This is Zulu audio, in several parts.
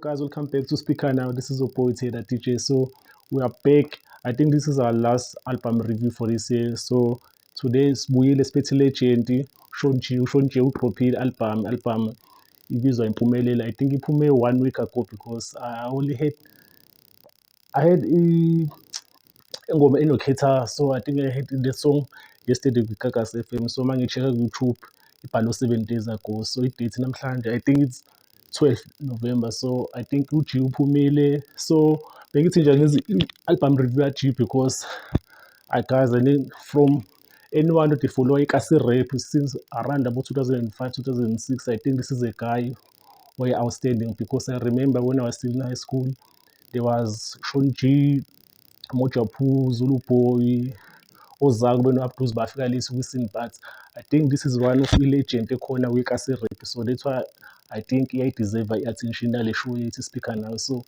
Guys, welcome back to Speaker Now. This is your boy Taylor DJ. So we are back. I think this is our last album review for this year. So today sibuyile siphethe legend Shawn G. uShawn G udrophile album ibizwa Impumelelo. I think iphume one week ago because I only had I had ingoma enoKhetha, so I think I had the song yesterday kwiGagasi FM. So uma ngi-check-a ku-YouTube ibhalwe 7 days ago. So i-date namhlanje, I think it's 12 November. So I think uG uphumile. So bengithi nje ngenze i-album review ya-G because I guys, I mean, from anyone who follow ikasi rap since around about 2005, 2006, I think this is a guy way outstanding, because I remember when I was still in high school there was Shawn G, Moja Pooh, Zulu Boy, oZaku beno-Abduz bafika late kwi-scene, but I think this is one of i-legend ekhona kwikasi rap. So that's why I think iyayideserve i-attention yale show yethu Speaker Now. So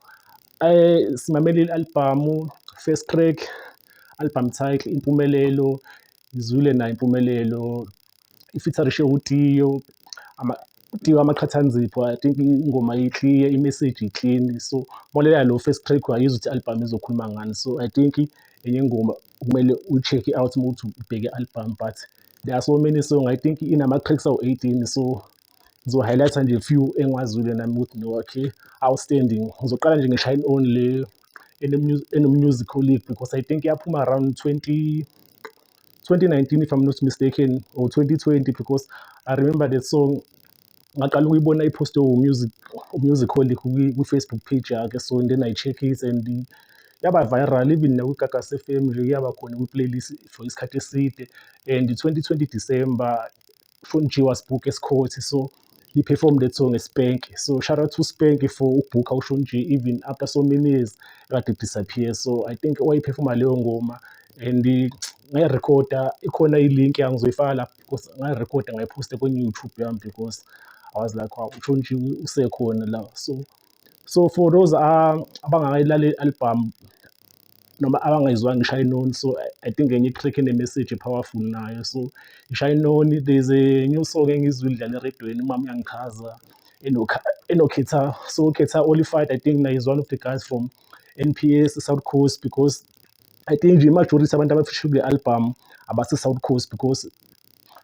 simamele i-album, first track, album title Impumelelo. Izwile nayo Impumelelo ifeaturishe uTiyo, uTiyo Amaqhathanzipho. I think ingoma i-clear, i-message i-clean. So mawulalela lo first track uyayizwa ukuthi i-album izokhuluma ngani. So I think enye ingoma kumele uyi-check out uma uthi ubheke i-album, but there are so many songs. I think inama-tracks awu-18, so ngizo-highlight-a nje few engiwazwile nami ukuthi no, okay, outstanding. Ngizoqala nje nge-Shine On le eno-Musical because I think yaphuma around 20 2019 if I'm not mistaken, or 2020, because I remember that song ngaqala ukuyibona ipostwe uMusicolic kwi-Facebook page yakhe. So and then I check it and yaba viral, even nakwiGagasi FM nje yaba khona kwi-playlist for isikhathi eside. And 2020 December, Shawn G was booked eScott, so he performed that song eSpank. So shout out to Spank for ukubhukha uShawn G even after so many years ekade disappear. So I think wayiphefoma leyo ngoma and ngayirekhoda, ikhona i-link yangizoyifaka lapho because ngayirekhoda ngayiphosta kwenye-YouTube yami because I was like, "Wow, uShawn G usekhona la." So for those abangakayilaleli i-album noma abangayizwanga i-Shine On, so I think enye i-track ene-message e-powerful nayo, so i-Shine On. There's a new song engizwile idlala eredweni, "Umama Uyangichaza", enoKhetha. So Khetha Olified, I think naye is one of the guys from NPS South Coast, because I think nje i-majority abantu abafishe kule album abase-South Coast, because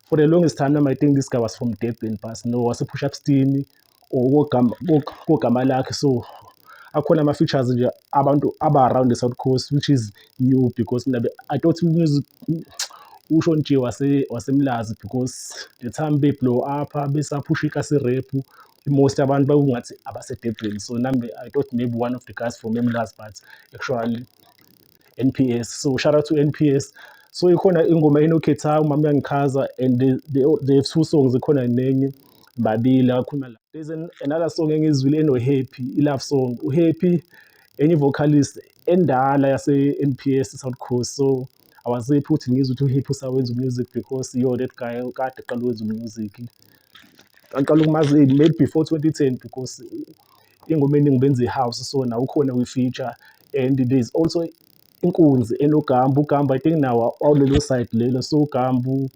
for the longest time I think this guy was from Durban, but no, wase-Port Shepstone or kogama lakhe. So akhona ama-features nje abantu aba-around the South Coast, which is new, because mina I thought music uShawn G waseMlazi, because the time be-blow up besaphusha ikasi rap, most abantu bakungathi abase-Durban. So nami I thought maybe one of the guys from eMlazi, but actually NPS. So shout out to NPS. So ikhona ingoma enoKhetha, "Umama Uyangichaza", and they have two songs, ikhona nenye babili akhuluma la. There's another song engizwile eno-Happy, i-love song. U-Happy enye vocalist endala yase-NPS South Coast. So I was happy ukuthi ngizwe ukuthi u-Happy usawenza music because yo, that guy kade eqala ukwenza music, aqala ukumazi maybe before 2010, because ingoma eningi benza i-house. So nawe ukhona kwi-feature. And there's also Inkunzi enoGambu. UGambu I think nawo awulelo side lelo. So uGambu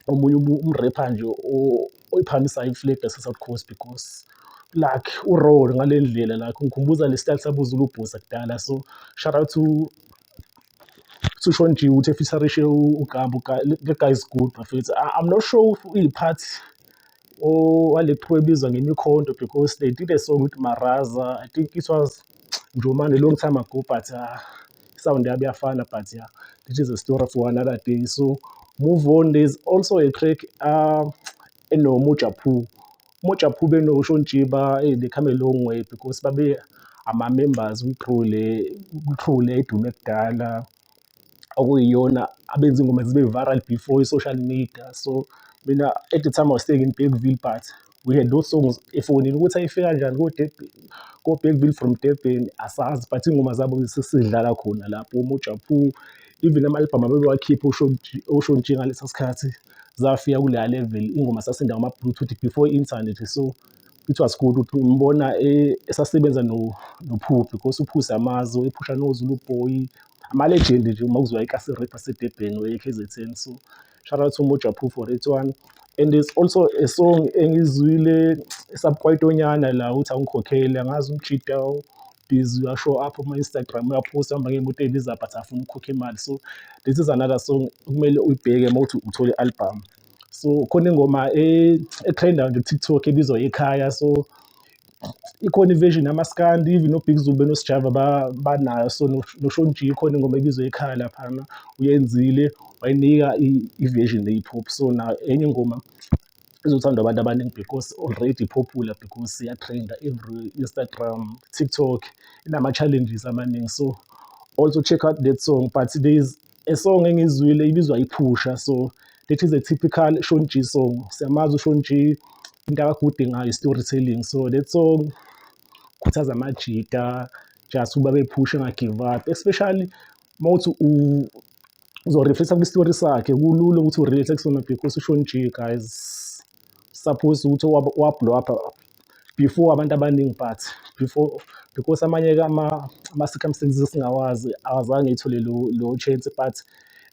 omunye umrepha nje oyiphakamisayo i-flag yase-South Coast because like u-raw ngale ndlela, like ngikhumbuza le style saboZulu Bhosa kudala. So shout out to Shawn G ukuthi efeaturishe uGambu. The guy is good, bafethu. I'm not sure if uyi-part wale crew ebizwa ngemikhonto because they did a song with Maraza. I think it was Njomane long time ago, but sound yabo iyafana. But yeah, this is a story for another day. So move on. There's also a track enoMoja Pooh. Moja Pooh beno-Shawn G ba, they come a long way because babe ama-members kwi-crew le edume kudala, okuyiyona abenza ingoma zibe viral before i-social media. So mina at the time I was staying in Bergville, but we had those songs efonini. Ukuthi ayifika kanjani ko-Bergville from Durban asazi, but iy'ngoma zabo sesidlala khona lapho. OMoja Pooh, even ama-album abebewakhipha oShawn G ngalesa sikhathi zafika kuleya level, ingoma sasenda ngama-Bluetooth before i-internet. So it was good ukuthi umbona esasebenza noPooh, because uPooh siyamazi ephusha noZulu Boy, ama-legend nje uma kuzwa ikasi rap aseDurban or e-KZN. So shout out to Moja Pooh for that one. And there's also a song engizwile esabukwaitonyana la uthi angikhokhele, angazi umjita busy uyashow up kuma-Instagram, uyaphosta, uhamba ngey'moto ey'bizayo but afuna ukukhokha imali. So this is another song okumele uyibheke uma uthi uthole i-album. So khona ingoma e-trend-ayo nje ku-TikTok ebizwa Ekhaya. So ikhona i-version yamaskandi, even no-Big Zulu benoSjava banayo. So no-Shawn G ikhona ingoma ebizwa Ekhaya laphana, uyenzile wayinika i-version ye-hip hop. So nayo enye ingoma ezothandwa abantu abaningi because already popular, because iya-trend-a every Instagram, TikTok, inama-challenges amaningi. So also check out that song. But there is a song engizwile ibizwa Iphusha. So that is a typical Shawn G song. Siyamazi uShawn G, into aka-good ngayo i-storytelling. So that song khuthaza amajita just ukuba bephushe, enga-give up, especially mawuthi uzo-reflect-a kwi-story sakhe, kulula ukuthi u-relate kusona because uShawn G, guys, suppose ukuthi wa-blow up before abantu abaningi, but before because amanye ama-circumstances esingawazi awazange eyithole lo chance. But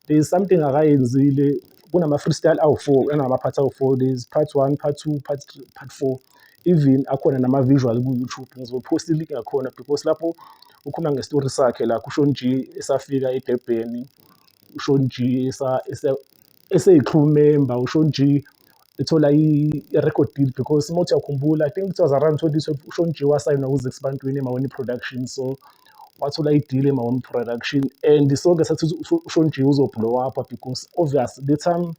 there is something akayenzile, kunama-freestyle awu-four, anama-part awu-four. There is part one, part two, part three, part four, even akhona nama-visual ku-YouTube. Ngizophosta i-link yakhona because lapho ukhuluma ngestori sakhe la kuShawn G esafika eDurban, uShawn G eseyi-crew member, uShawn G ethola i-record deal, because uma uthi uyakhumbula, I think it was around 2012, uShawn G wasayinwa uZakes Bantwini eMaweni Production. So wathola i-deal eMaweni Production and sonke sathi uShawn G uzo-blow up because obvious the time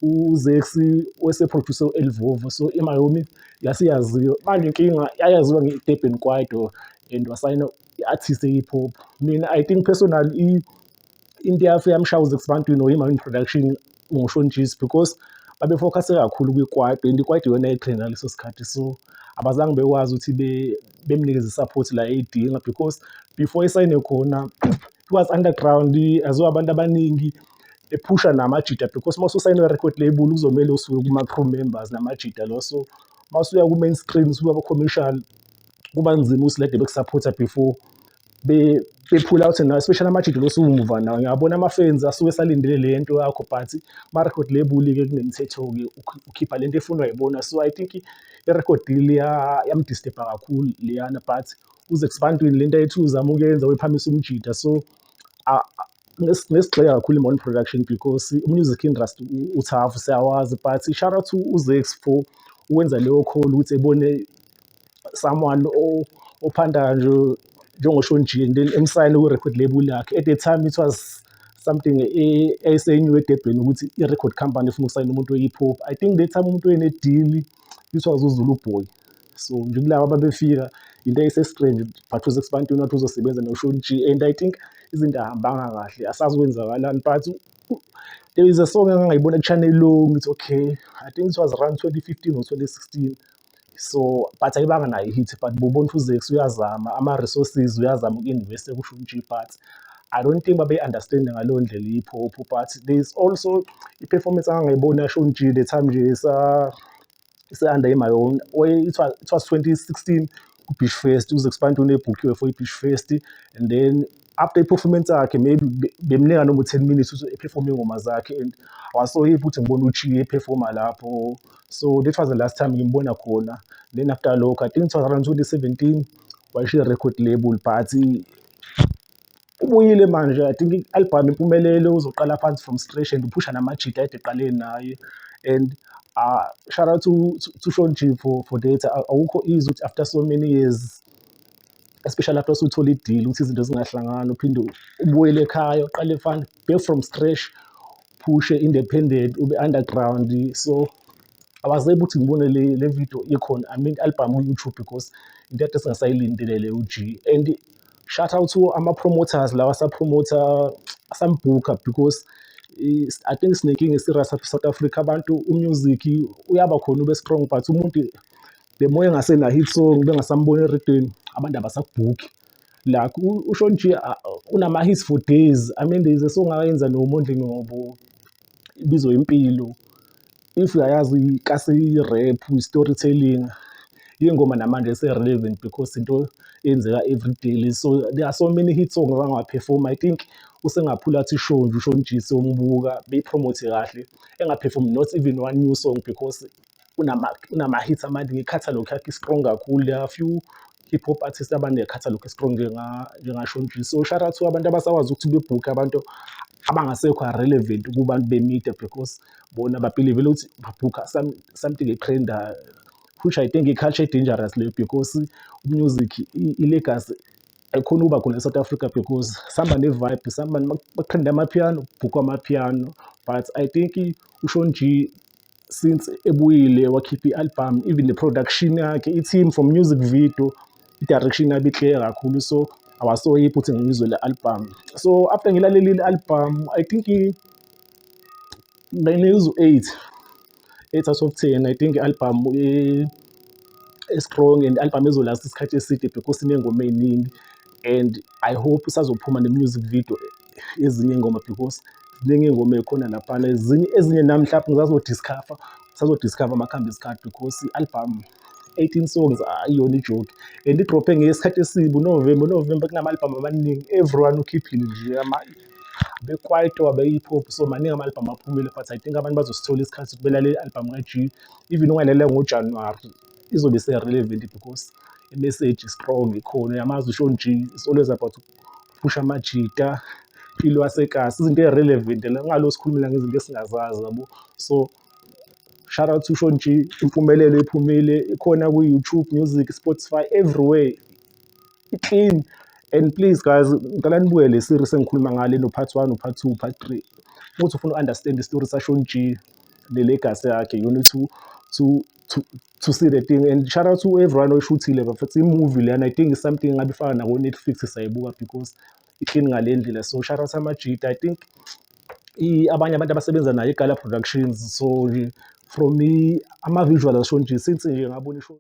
uZakes wese-produce u-L'vovo, so iMayomi yasiyaziwa manje. Inkinga yayaziwa nge-Durban Kwaito and wasayina i-artist ye-hip hop. Mina I think personally into eyafika yamshaya uZakes Bantwini or iMaweni Production ngoShawn G because babe-focus-e kakhulu kwikwaito and ikwaito iyona eyayi-trend-a ngaleso sikhathi, so abazange bekwazi ukuthi bemnikeze i-support la eyidinga because before esayine khona he was underground, aziwa abantu abaningi, ephusha namajita, because uma ususayine record label kuzomele usuke kuma-crew members namajita lo. So uma usuya ku-mainstream, usuka ku-commercial, kuba nzima ukuthi lede beku-support-a before be-pull out nayo, especially amajita lo osumuva nawo. Ngiyabona ama-fans asuke esalindele le nto yakho, but ama-record label-ke kunemithetho-ke, ukhipha lento efunwa yibona. So I think i-record deal yam-disturb-a kakhulu leyana, but uZakes Bantwini lento ayethi uzama ukuyenza wephamisa umjita. So ngesigxeka kakhulu i-Maweni Production because music industry u-tough, siyawazi, but shout out to uZakes for ukwenza leyo call ukuthi ebone someone ophanda nje njengoShawn G and then emsayine kwi-record label yakhe. At the time it was something eyayisenyuwe eDurban ukuthi i-record company ifuna ukusayina umuntu we-hip hop. I think that time umuntu owayenedili it was uZulu Boy. So nje kulaba ababefika into eyayise-strange, but uZakes Bantwini wathi uzosebenza noShawn G and I think izinto ay'hambanga kahle, asazi kwenzakalani. But there is a song engangayibona ku-channel lo, ngithi okay, I think it was around 2015 or 2016, so but ayibanga nayo i-hit, but bubona ukuthi uZakes uyazama, ama-resources uyazama uku-invest-a kuShawn G, but I don't think babe-understand ngaleyo ndlela i-hip hop. But there is also i-performance engangayibona yaShawn G the time nje ise-under iMayomi, it was 2016 ku-Beach Fest. UZakes Bantwini ebhukhiwe for i-Beach Fest and then after i-performance yakhe maybe bemnika noma u-10 minutes ukuthi e-perform-e iy'ngoma zakhe and I was so happy ukuthi ngibone u-G e-perform-a lapho. So that was the last time ngimbona khona. Then after lokho, I think it was around 2017, wayishiya i-record label, but ubuyile manje. I think i-album Impumelelo uzoqala phansi from scratch and uphusha namajita ade eqale naye. And shout out to Shawn G for that. Awukho easy ukuthi after so many years, especially after usuthole i-deal, ukuthi izinto zingahlangani, uphinde ubuyele ekhaya, uqale phansi back from scratch, phushe independent, ube underground. So I was able ukuthi ngibone le video ikhona, I mean album ku-YouTube, because into ade singasayilindele leyo G. And shout out to ama-promoters lawa asa-promoter, asambhukha, because I think sinenkinga e-serious apha e-South Africa. Abantu u-music uyaba khona, ube strong, but umuntu the more engasena hit song, bengasamboni eredweni, abantu abasakubhukhi. Like uShawn G unama-hits for days. I mean, there is a song akayenza noMondli Ngcobo ibizwa Impilo. If uyayazi kasi rap, storytelling, Iy'ngoma namanje ese-relevant because into eyenzeka everyday. So there are so many hit songs angawa-perform. I think usengaphula athi ishow nje uShawn G, siyombuka beyi-promote kahle, enga-perform not even one new song because unama-hits amaningi. I-catalogue yakhe i-strong kakhulu. There are few hip hop artists abane-catalogue strong njenga-Shawn G. So shout out to abantu abasakwazi ukuthi bebhukhe abantu abangasekho relevant kubantu be-media because bona ba-believe-ela ukuthi babhukha something e-trend-ayo, which I think i-culture e-dangerous leyo because music i-legacy ayikhoni ukuba khona e-South Africa because sihamba ne-vibe, sihamba maku-trend-a amapiano, kubhukhwa amapiano. But I think uShawn G, since ebuyile wakhipha i-album, even the production yakhe, i-team from music video, i-direction yabo i-clear kakhulu. So I was so happy ukuthi ngizwe le album. So after ngilalelile i-album, I think ngayinikeza u-8, 8 out of 10. I think i-album e-strong and i-album ezo-last-a isikhathi eside because iney'ngoma ey'ningi and I hope isazophuma ne-music video ezinye iy'ngoma because ziningi iy'ngoma ey'khona laphana. Ezinye nami mhlawumbe ngisazo-discover, ngisazo-discover makuhamba isikhathi because i-album 18 songs ayiyona i-joke and i-drop-e ngesikhathi esibi uNovember. UNovember kunama-album amaningi, everyone ukhiphile nje, abe-kwaito, abe-hip hop, so maningi ama-album aphumile, but I think abantu bazosithola isikhathi ukuthi belalele i-album ka-G. Even ungayilalela ngoJanuwari, izobe ise-relevant because i-message strong ikhona. Uyamazi uShawn G is always about ukuphusha amajita, impilo yasekasi, izinto ey'relevant la, ungalo sikhulumela ngezinto esingazazi, yabo. So shout out to Shawn G, impumelelo iphumile, ikhona ku-YouTube Music, Spotify, everywhere, i-clean. And please guys, ngicela nibuke le series engikhuluma ngale no-part one, no-part two, part three, ukuthi ufuna u-understand isitori sa-Shawn G ne-legacy yakhe. You need to see the thing. And shout out to everyone oyishuthile bafethu i-movie leyana. I think is something ngabe ifana nako-Netflix, sayibuka because i-clean ngale ndlela. So shout out amajita. I think abanye abantu abasebenza naye eGala Productions. So nje from ama-visuals asho nje, since nje ngabona ishow.